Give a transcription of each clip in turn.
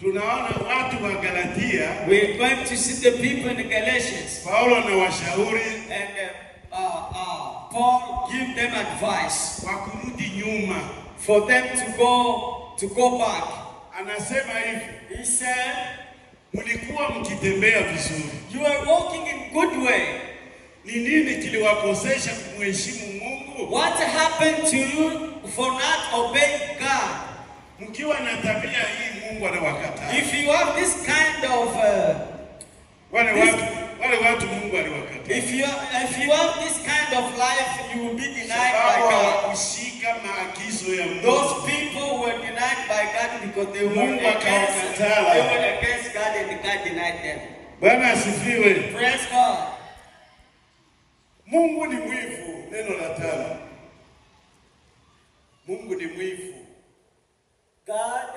Tunaona watu wa Galatia. We're going to see the people in the Galatians. Paulo anawashauri and Paul give them advice wa kurudi nyuma, for them to go back. Anasema hivi. He said, mlikuwa mkitembea vizuri. You are walking in good way. Ni nini kiliwakosesha kumheshimu Mungu? What happened to you for not obeying God? Mkiwa na tabia hii Mungu anawakataa. If you have this kind of wale watu Mungu aliwakataa. If you have this kind of life, you will be denied by God. Kushika maagizo ya Mungu. Those people were denied by God because they were against God and God denied them. Bwana asifiwe. Praise God. Mungu ni mwivu, neno la tano. Mungu ni mwivu. God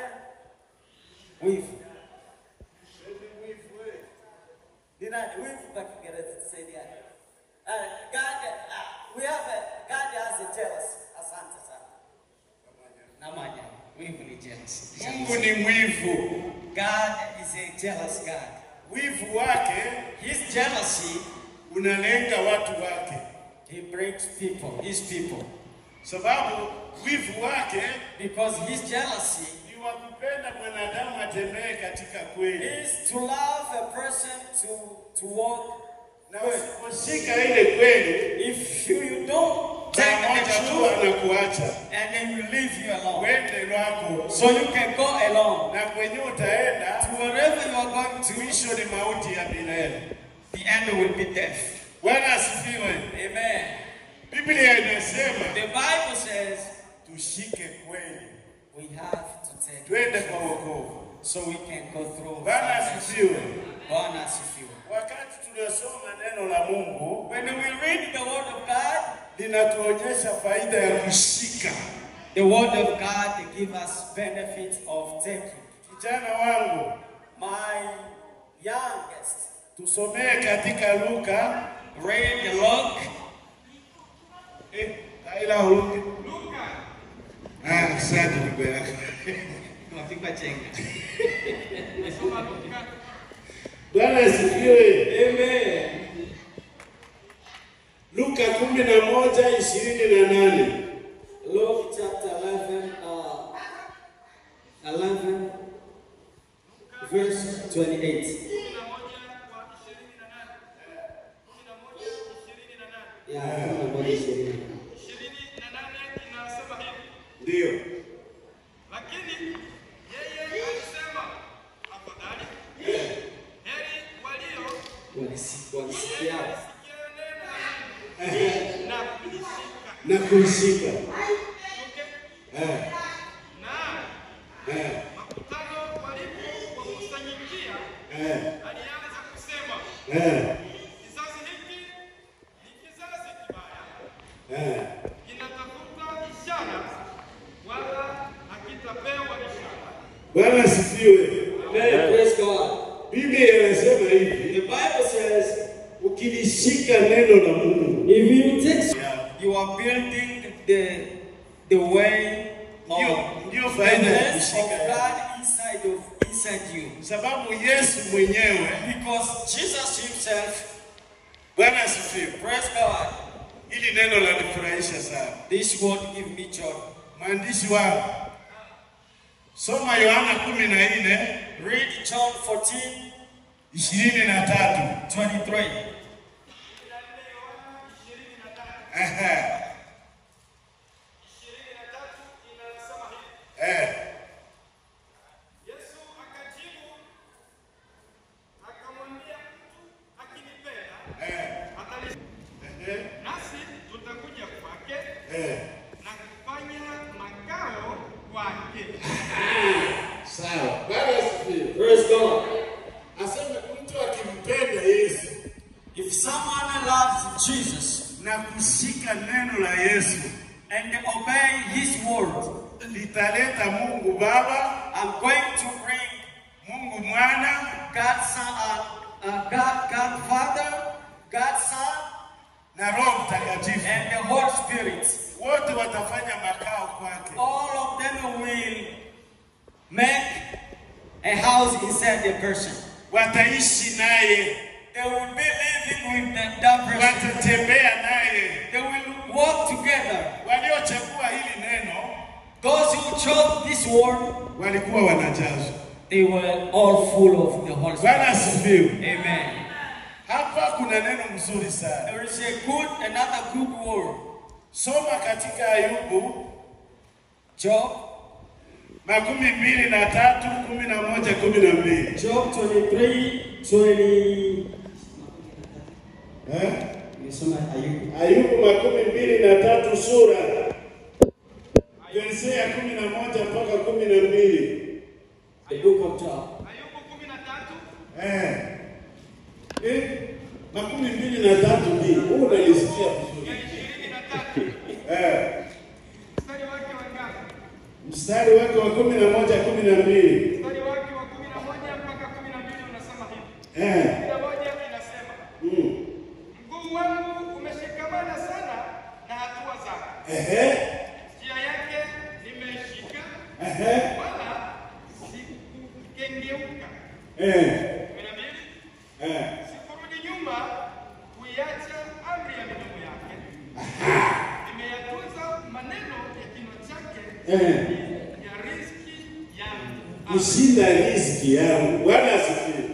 wivu. Wivu kwa Kiingereza tusaidiane. God, we have God has a jealousy. Asante sana. Namanya, wivu ni jealousy. Mungu ni mwivu. God is a jealous God. Wivu wake, his jealousy unalenga watu wake. He brings people, his people. Sababu wivu wake, because his jealousy ni wa kupenda mwanadamu atembee katika kweli. Is to love a person to walk. Na usiposhika ile kweli, if you don't take the truth, anakuacha and then you leave you alone. Wende lwako. So you can go alone. Na kwenye utaenda, to wherever you are going to, mwisho ni mauti ya milele. The end will be death. Bwana asifiwe. Amen. Biblia inasema, the Bible says, tushike kweli. We have to take twende kwa wokovu. So we can go through. Bwana asifiwe. Bwana asifiwe. Wakati tunasoma neno la Mungu, when we read the word of God, linatuonyesha faida ya kushika. The word of God give us benefit of taking. Kijana wangu, my youngest, tusomee katika Luka. Read the Luke. Ila Luka. Ah, asante ndugu yako. Tunapigwa chenga. Bwana asifiwe. Amen. Luka 11:28. Luke chapter 11 verse 28. Yeah, ndio. Lakini yeye alisema afadhali heri walio walisikia na kuishika. Na makutano walipowakusanyikia, alianza kusema, kizazi hiki ni kizazi kibaya, kinatafuta ishara wala hakitapewa ishara. Bwana asifiwe. Amen. Praise God. Biblia inasema hivi. The Bible says, ukilishika neno la Mungu, if you take, you are building the way of ndio faida ya of kushika God inside you. Sababu Yesu mwenyewe, because Jesus himself, Bwana asifiwe. Praise God. Hili neno lanifurahisha sana. This word give me joy. Mwandishi wangu, soma Yohana 14, Read John 14, 23. 23. Yesu akajibu akamwambia, mtu akinipenda nasi tutakuja kwake na kufanya makao kwake. Sawa. Bwana asifiwe. Praise God. Asema mtu akimpenda Yesu, if someone loves Jesus na kushika neno la Yesu and obey his word, litaleta Mungu Baba, I'm going to bring Mungu Mwana, God Son, God Father, God Son, na Roho Mtakatifu, and the Holy Spirit. Wote watafanya makao kwake. All of them will make a A house inside the person. Wataishi naye. They will be living with that person. Watatembea naye. They will walk together. Waliochagua hili neno, those who chose this word, walikuwa wanajazwa. They were all full of the Holy Spirit. Bwana asifiwe. Amen. Hapa kuna neno mzuri sana. There is another good word. Soma katika Ayubu, Job 23, 11, 12. Job 23, 20. Nimesoma Ayubu. Ayubu 23 sura verse ya 11 mpaka 12. The book of Job. Ayubu 13. 23 ndi. Huu unalisikia vizuri. 23. Mstari wake wa ngapi? Mstari wake wa 11, 12. Mstari wake wa 11 mpaka 12 unasema hivi. 11 inasema, mguu wangu umeshikamana sana na hatua zake. Njia yake nimeishika. Wala sikukengeuka. 12. Sikurudi nyuma kuiacha amri ya midomo yake. Nimeyatunza maneno ya kinywa chake. Ya riziki yangu. Kushinda riziki yangu. Bwana asifiwe.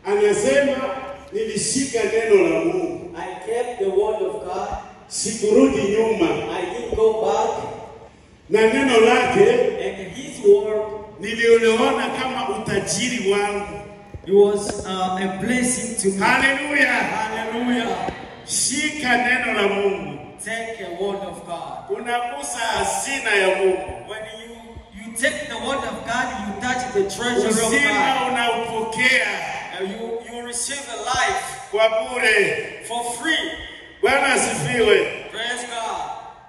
Anasema nilishika neno la Mungu. I kept the word of God. Sikurudi nyuma. I didn't go back. Na neno lake, and his word, niliona kama utajiri wangu. It was a blessing to me. Hallelujah. Hallelujah. Shika neno la Mungu. Take the word of God. Unagusa hazina ya Mungu. When you take the word of God, you touch the treasure of God. Uzima unaupokea. And you receive a life kwa bure, for free. Bwana asifiwe. Praise God.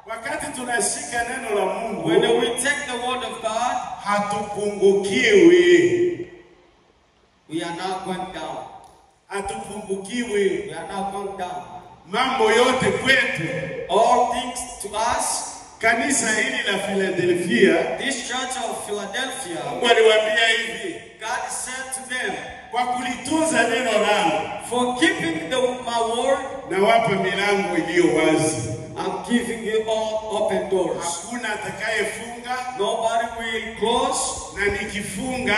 Wakati tunashika neno la Mungu, when we take the word of God, hatupungukiwi. We are not going down. Hatupungukiwi. We are not going down. Mambo yote kwetu. All things to us. Kanisa hili la Philadelphia, this church of Philadelphia, Mungu aliwaambia hivi, God said to them, kwa kulitunza neno langu, for keeping my word, nawapa milango iliyo wazi. I'm giving you all open doors. Hakuna atakayefunga. Nobody will close. Na nikifunga,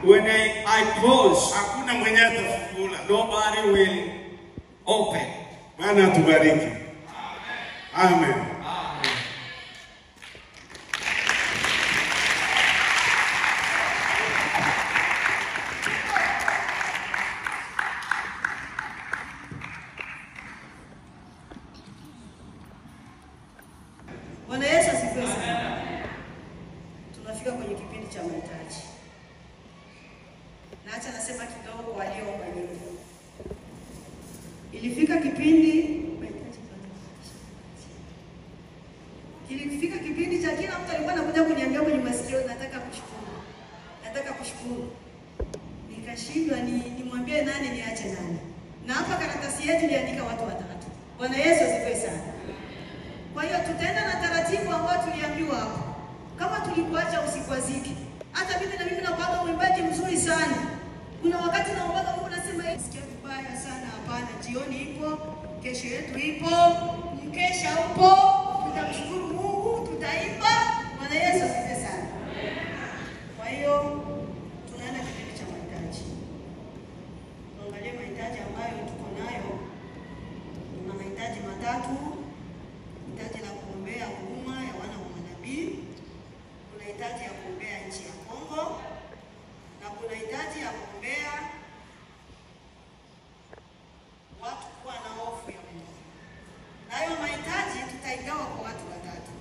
when I close, hakuna mwenye atafungula. Nobody will open. Bwana atubariki. Amen. Amen. Bwana Yesu asifiwe sana. Tunafika kwenye kipindi cha mahitaji. Na acha nasema kidogo walioomba nyimbo. Ilifika kipindi kilifika kipindi cha kila mtu alikuwa anakuja kuniambia kwenye masikio, nataka kushukuru. Nataka kushukuru. Nikashindwa nimwambie nani niache nani. Na hapa karatasi yetu iliandika watu watatu. Bwana Yesu asifiwe sana. Kwa hiyo tutaenda na taratibu ambayo tuliambiwa hapo. Kama tulikuacha usikwazike. Hata mimi na mimi nakuaga mwimbaji mzuri sana. Kuna wakati naombaga Mungu nasema sikia vibaya sana, hapana, jioni ipo, kesho yetu ipo, mkesha upo, tutamshukuru Mungu, tutaimba. Bwana Yesu asifiwe sana. Kwa hiyo tunaenda kipindi cha mahitaji. Tuangalie mahitaji ambayo tuko nayo. Tuna mahitaji matatu. Hitaji la kuombea huduma ya wana wa manabii, kuna hitaji ya kuombea nchi ya Kongo, na kuna hitaji ya kuombea watu kuwa na hofu ya Mungu. Na hayo mahitaji tutaigawa kwa watu watatu.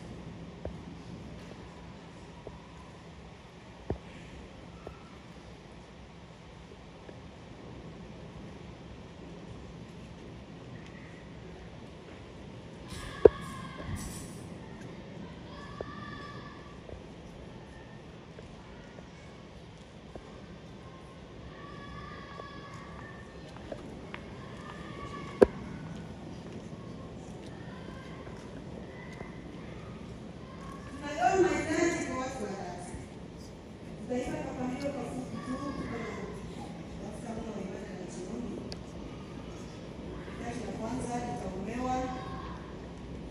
Kapambio kafupi tu, tafuta muda wa ibada ya jioni. Hitaji la kwanza litaombewa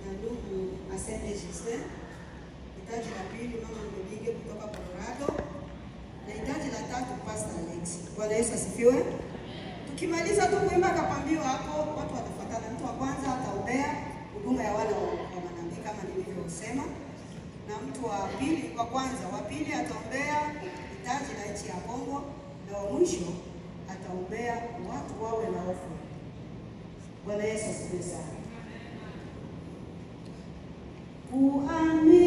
na ndugu Asende Justin. Hitaji la pili mama Mbebige kutoka Colorado, na hitaji la tatu Pastor Alex. Bwana Yesu asifiwe. Tukimaliza tu kuimba kapambio hapo, watu watafuatana. Mtu wa kwanza ataombea huduma ya wana wa manabii kama nilivyosema, na mtu wa pili wa kwanza, wa pili ataombea hitaji la nchi ya Kongo, na wa mwisho ataombea watu wawe na hofu. Bwana Yesu asifiwe sana. Kuamini.